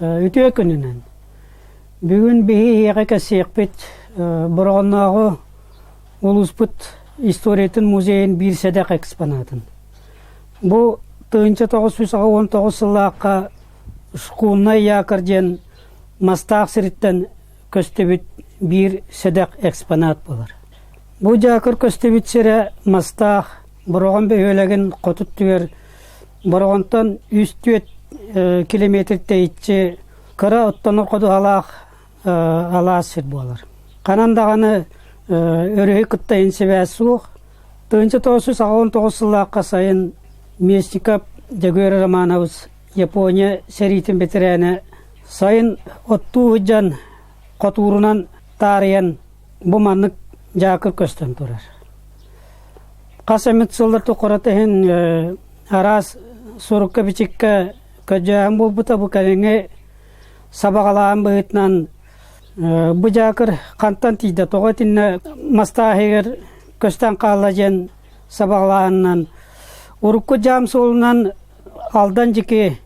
Үтүө күнүнэн! Бүгүн биһи эһиэхэ кэпсиэхпит Бороҕоннооҕу улууспут историятын музейын биир сэдэх экспонатын. Бу 1989 сыллаахха Шкуннай якорь диэн мастаах сириттэн көстүбүт биир сэдэх экспонат буолар. Бу дьаакыр көстүбүт сирэ мастаах Бороҕон бөһүөлэгин хоту өттүгэр Бороҕонтон үс-түөрт километр тэйиччи кыра оттону ходуһалаах алаас сир буолар. Ханан даҕаны өрүһү кытта сибээс суох. 1989 сыллаахха сайын Местников Дьөгүөр Романович Япония сэриитин бэтэрээнэ сайын оттуу сылдьан хотуурунан таарыйан бу маннык дьаакыр көстөн турар. Хас эмит сыллар тухары иһин араас сурукка-бичиккэ көрдьөөһүн буолбута бу кэлиҥҥи сабаҕалааһын быһыытынан бу дьаакыр хантан тиийдэ, тоҕо итиннэ мастааһыгар көстөн хаалла диэн сабаҕалааһынынан урукку дьаам суолунан Алдан дьики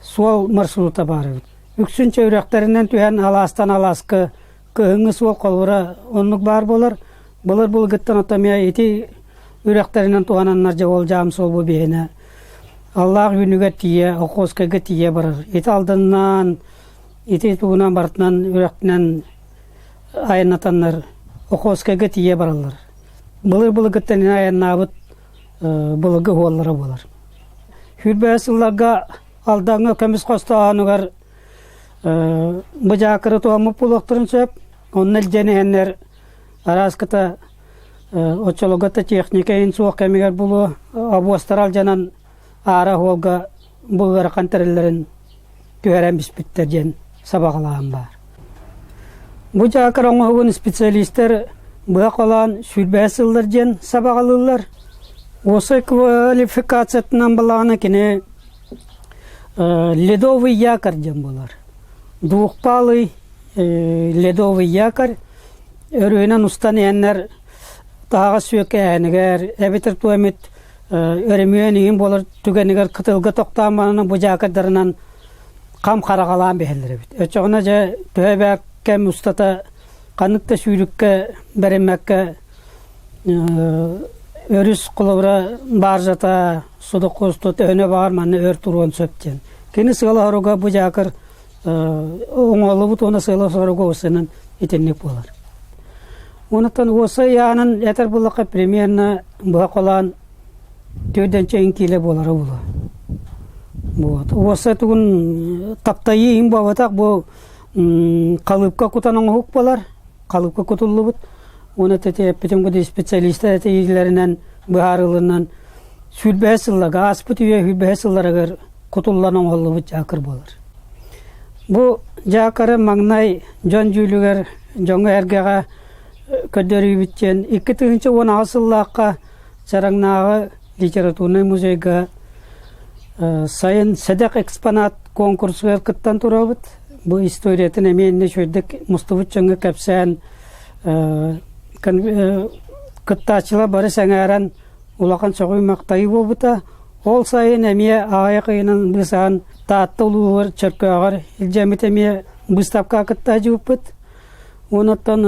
суол маршрута баар эбит. Үксүн үрэхтэринэн түһэн алаастан алааска кыһыҥҥы суол холобура оннук баар буолар. Былыр былыргыттан оттон эмиэ ити үрэхтэринэн туһананнар дьэ ол дьаам суол бу биһиэнэ Аллаах үүнүгэр тиийэ, Охотскайга тиийэ барар. Ити Алданнаан, ити тугунан барытынан үрэхтинэн айаннатаннар Охотскайга тиийэ бараллар. Былыр былыргыттан айаннаабыт былыргы уоллара буолар. Сүүрбэһис сылларга Алдаҥҥа көмүс хостооһунугар бу дьаакыры туһаммыт буолуохтарын сөп. Онно илдьэн иһэннэр арааскыта оччолорго да техника иһин суох кэмигэр булуо обуостара алдьанан аара уолга бу ыарахан тэриллэрин түһэрэн биспиттэр диэн сабаҕалааһын баар. Бу дьаакыр оҥоһугун специалистар быһа холоон сүүрбэһис сыллар диэн сабаҕалыыллар. Уосай квалификациятынан балаҕана кини ледовый якорь диэн буолар. Двухпалый ледовый якорь өрүһүнэн устан иһэннэр таһаҕас сүөкээһинигэр эбэтэр туох эмит өрөмүөн иһин буолар түгэнигэр кытылга тохтоон баран бу дьаакырдарынан хам хараҕалаан биһэллэр эбит. Оччоҕуна дьэ төһө эбээк кэм устата ханнык да сүүрүккэ бэриммэккэ өрүс холобура бааржата судокуосту төһөнө баҕар манна өр туруон сөп диэн. Кини сыала-соруга бу дьаакыр оҥоһуллубут уонна сыала-соруга усунан итинник буолар. Онуттан уоса ыйаанын этэр буллахха примерно быһа холоон төрдөнчө киилэ буолара буолуо. Вот. Уоса тугун таптайыы иһин буолбатах бу халыыпка кутан оҥоһук буолар. Халыыпка кутуллубут. Уонна эппитим курдук специалистар этиилэринэн быһаарылынан сүүрбэһис сылларга ааспыт үйэ сүүрбэһис сылларыгар кутуллан оҥоһуллубут дьаакыр буолар. Бу дьаакыры маҥнай дьон дьүүлүгэр дьоҥҥо-сэргэҕэ көрдөрүүбүт диэн 2018 сыллаахха Чараҥнааҕы литературнай музейга сайын сэдэх экспонат конкурсугар кыттан турабыт. Бу историятын эмиэ иннэ үчүгэйдик мустубут дьоҥҥо кэпсээн кыттааччылар бары сэҥээрэн улахан сөҕүү-махтайыы буолбута. Ол сайын эмиэ аҕыйах ыйынан быысаһан Таатта улууһугар Чөркөөҕөр илдьэммит эмиэ быыстапкаҕа кытта сылдьыбыппыт. Онуттан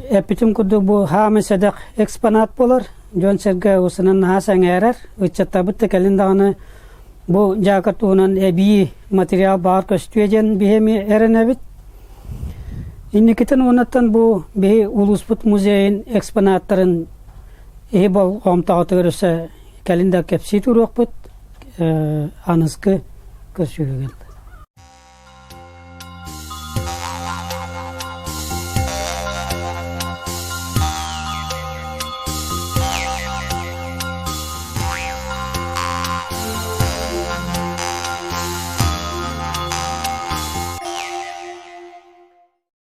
эппитим курдук бу хаамай сэдэх экспонат буолар. Дьон-сэргэ усунан наһаа сэҥээрэр. Ыччаттарбыт да кэлин даҕаны бу дьаакыр туһунан эбии материал баар көстүө диэн биһи эмиэ эрэнэбит. Инникитин уоннаттан бу биһи улууспут музейын экспонаттарын иһи болҕомтоҕутугар өссө кэлин да кэпсии туруохпут аныскы көрсүһүүгэ.